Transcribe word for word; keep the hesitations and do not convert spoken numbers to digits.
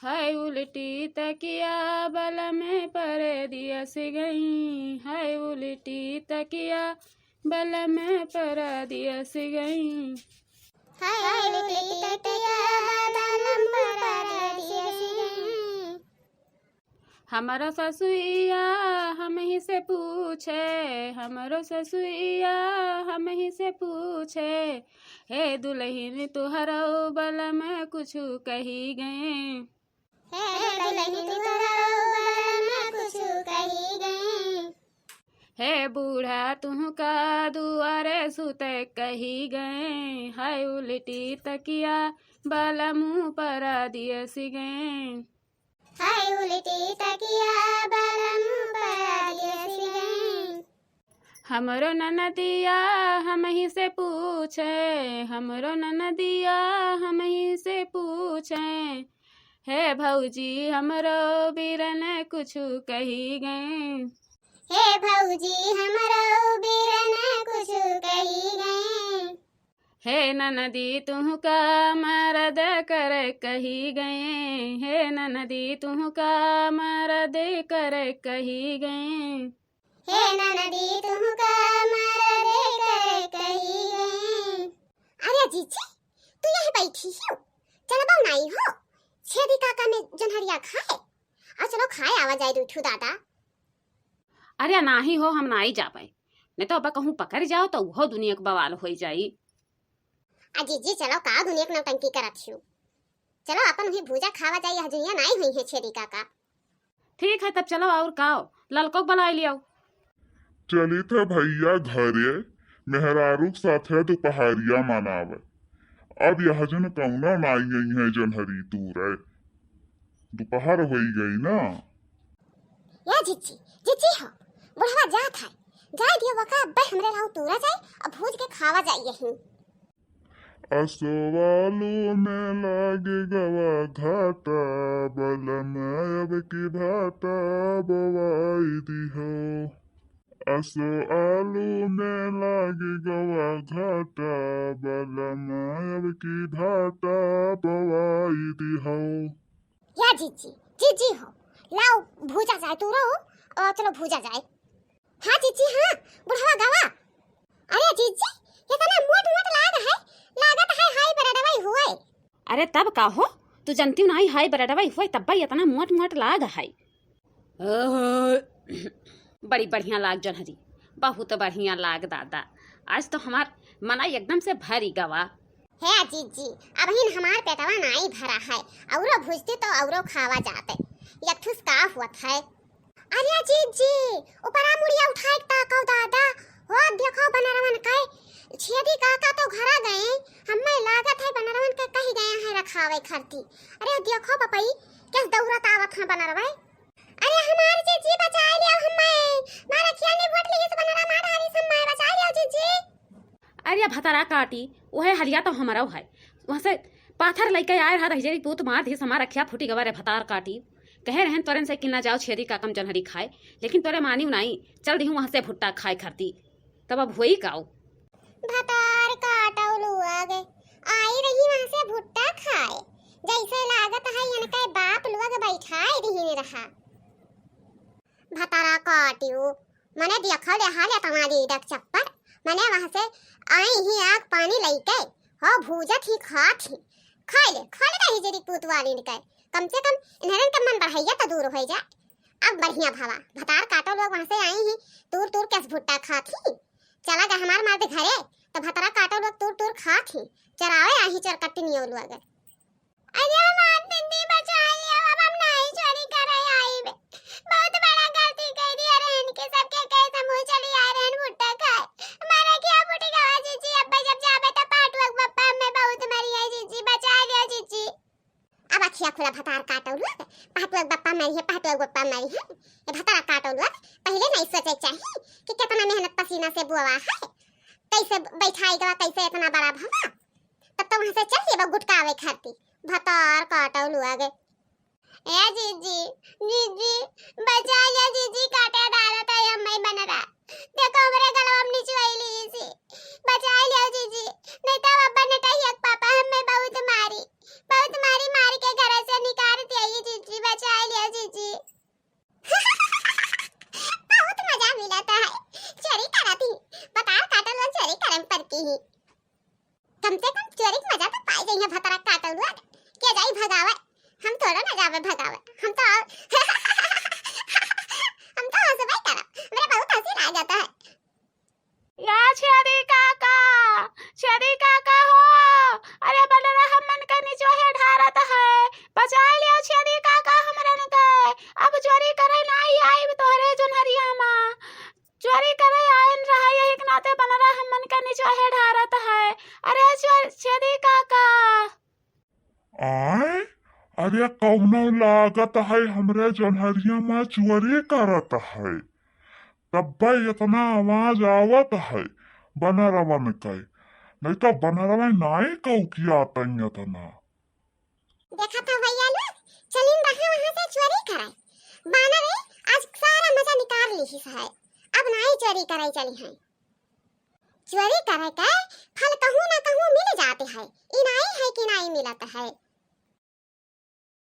है उल्टी तकिया बलम परदेस गई, है उल्टी तकिया बलम परदेस गई। है उल्टी तकिया बलम परदेस गई। हमरो ससुइया हमही से पूछे, हमरो ससुइया हमही से पूछे, हे दुलहिन तुहरो बलम कुछु कही गए। हे दुलहिन तुहरो बलम कुछु कही गए। हे बूढ़ा तुहका दुआरे सुते कही गए, है उल्टी तकिया बलमू परदेस गए। है उल्टी तकिया बलमू परदेस गए। हमरो ननदिया हमही से पूछे, हमरो ननदिया हमही से पूछे, हे भौजी हमरो बीरन कुछु कही गए। हे भौजी हमरो बीरन कुछु कही गए। हे ननदी तुहका मरद कर कही गए, हे ननदी तुहका मरद कर कही गए। हे ननदी तुहका मरद कर कही गए। अरे जीजी, तू यहीं बैठी हो, चलबो नाई हो छेदी काका में जनहरिया खाए? आ चलो खाए आवा जाए दुई ठू दादा। अरे नाही हो, हम नाही जाबे, नहीं तो अब कहूँ पकड़ जाओ तो उहो दुनिया के बवाल होई जाई। आ जीजी चलो, का दुनिया के नौटंकी करत हियो? चलो अपन उही भूजा खावा जाई, यह दुनिया नाही हुई है छेदी काका। ठीक है तब चलो, और काओ ललको के बुलाई लियाओ। चलित है भैया घरे, मेहरारू के साथे दुपहरिया मनावे। अब यह जन कौनो नाही आई है जनहरी तूरे, दुपहर होई गई ना। या जिज्जी, जिज्जी हो, बुढ़वा जात है, जाए दियो वका अब्बे हमरे लाऊ तूरा जाए, अब भूज के खावा जाए यहीं। असो आलू में लागे गवा घाटा, बलम अब की भाटा बोवाई दिहो। असो आलू में लागे गवा घाटा, बलम अब की भाटा बोवाई दिहो। या जिज्जी, जिज्जी हो, लाओ भूजा जाए तूरो, और चलो भूजा जाए। हाँ जिज्जी हाँ, बुढ़वा गवा। अरे जिज्जी, इतना मोट मोट लाग है, लागत है हाई ब्रेडवई हुए। अरे तब का हो, तू जनती नाही हाई ब्रेडवई हुए, तब्बा इतना मोट मोट लाग है। ओहो, बड़ी बढ़िया लाग जनहरी, बहुत बढ़िया लाग दादा। आज तो हमार मना एकदम से भरी गवा। हे जिज्जी, अबहिन हमार पेटवा नाही भरा है, औरो भुजती तो औरो खावा जाते। यथुस का हुअत है? अरे जिज्जी, ऊपरा मुड़िया उठाए के ताकव दादा, हो देखो बनरवन के। छेदी काका तो घरा गए, हम्मे लागत है बनरवन के कही गए हैं रखावे खरती। अरे देखो पपई, कैस दौड़त आवत हैं बनरवे। अरे हमार जिज्जी बचाए लियो हम्मे, मार अखिया ने वोट लिए से बनरा मार हारी हम्मे, बचाए लियो जिज्जी। अरे भतरा काटी, उहे हलिया तो हमरो है। वहाँ से पाथर लइके आए रहा, हिजरी पूत मार दिस, हमार अखिया फूटी गवा रे भतार काटी। कहे रहन तोरेन से कि ना जाओ छेदी काका में जनहरी खाए, लेकिन तोरे मानिउ नाई, चल दिहूँ वहाँ से भुट्टा खाए खरती। तब अब होई काऊ? भतार काटौ लुअग, आई रही वहाँ से भुट्टा खाए, जैसे लागत है इनके बाप लुअग बैठाए दिहिन रहा। भतारा काटियो, मने देखो ले हाल एतना लीडक चप्पर, मने वहाँ से आई ही आग पानी लइके, हो भूजत ही खात ही, खाए ले, खाए ले रही जेरी पूत वाली इनके, कम से कम इन्हरन के मन बढ़ैया तो दूर हो जाए। अब बढ़िया भवा, भतार काटौ लुअग वहाँ से आई ही, तूर तूर कैस भुट्टा खात ही, चला गए हमार मर्द घरे, तो भतारा काटौ लुअग तूर तूर खात ही, चरावे आई चरकट्टी नियो लुअग। अरे हमार जिंदगी बचा लियो, अब हम नाही चोरी करे आइब। बहुत बड़ा गलती कइ दिया रहन के, सबके कहे समूह चली आए रहन भुट्टा खाए। हमारा क्या फूटी गवा जिज्जी, अब जब जाबे तो पाटुआ के पप्पा हमें बहुत मरी है जिज्जी, बचा लियो जिज्जी। अब अखिया खुला भतार काटौ लुअग, पाटुआ के पप्पा मरी है, पाटुआ के पप्पा मरी है। ये भतार काटौ लुअग, पहिले नहीं सोचे चाहिए कि कितना मेहनत पसीना से बोवा है, कैसे बैठाई गवा, कैसे इतना बड़ा भवा। तब तो वहाँ से चल जेबा गुटकावे खाती। भतार काटौ लुअग। ए जीजी, जीजी, बचा लियो जीजी, काटे डालत है हम्मे बनरा। देखो हमरे गलवा में निचुआई ली सी। बचा लियो जीजी, नहीं तो अब बने टहिया के पापा हम्मे बहुत मारी। बहुत मारी मारी के घर से निकाल दिया अबे भगावे, हम तो हम तो हंसबे करब, हमरा बहुत हंसी लागत है। या छेदी काका, छेदी काका हो, अरे बनरा हमन का निचोहे ढारत है, बचाइ लियो छेदी काका हमरन के। अब चोरी करे नाहीं आइब तोहरे जोन्हरिया मा, चोरी करे आइन रहा, यही के नाते बनरा हमन का निचोहे ढारत है। अरे चोर, छेदी काका। आय, अरे कौनो लागत है हमरे जोन्हरिया मा चोरी करत है, तब्बे इतना आवाज आवत है बनरवन के, नहीं तो बनरवा नाहीं कौकियात इतना। देखा था भैया लोग, चलिन रहा वहाँ से चोरी कराए। बानर है, आज सारा मजा निकाल लिहिस है, अब नाहीं चोरी कराए चली हैं। चोरी करे के फल कहूँ ना कहूँ मिल जाते है, ई नाहीं है कि नाहीं मिलत है।